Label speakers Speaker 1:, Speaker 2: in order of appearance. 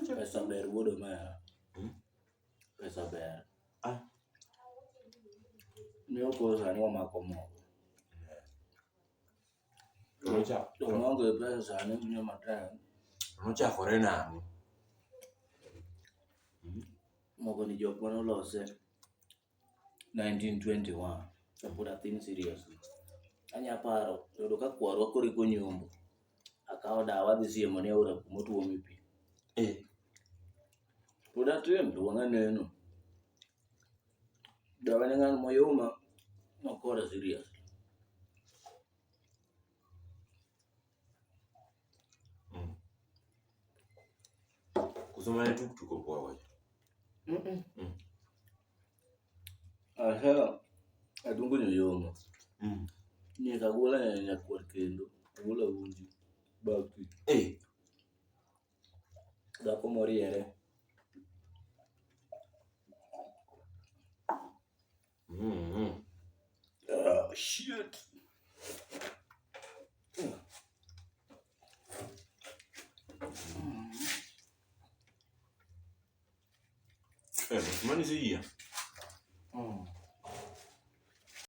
Speaker 1: Pesa ber wuod omera. Pesa ber.
Speaker 2: Ah.
Speaker 1: Miyo koro sani wamako mogo.
Speaker 2: To nocha-
Speaker 1: To maonge pesa sani miyo matek.
Speaker 2: to nochakore nang'o?
Speaker 1: Mogo ni jok mane olose 1921 kapod athin seriously. Anya paro yudo ka kwarwa koro iko nyombo. Akawo dawa adhi siemo ne aora kuma otuome pi.
Speaker 2: Eh.
Speaker 1: Pod atin to wang'a neno. Dawa ne ng'ano moyuma nokora serious.
Speaker 2: Koso mane tuk tuk opwogo cha?
Speaker 1: Ahero adungo nyoyomo. Nyaka agola nyakwar kendo, agola unji, baki.
Speaker 2: Eh.
Speaker 1: Dhako moriere. Oh, shit.
Speaker 2: Eh, mani iseyie?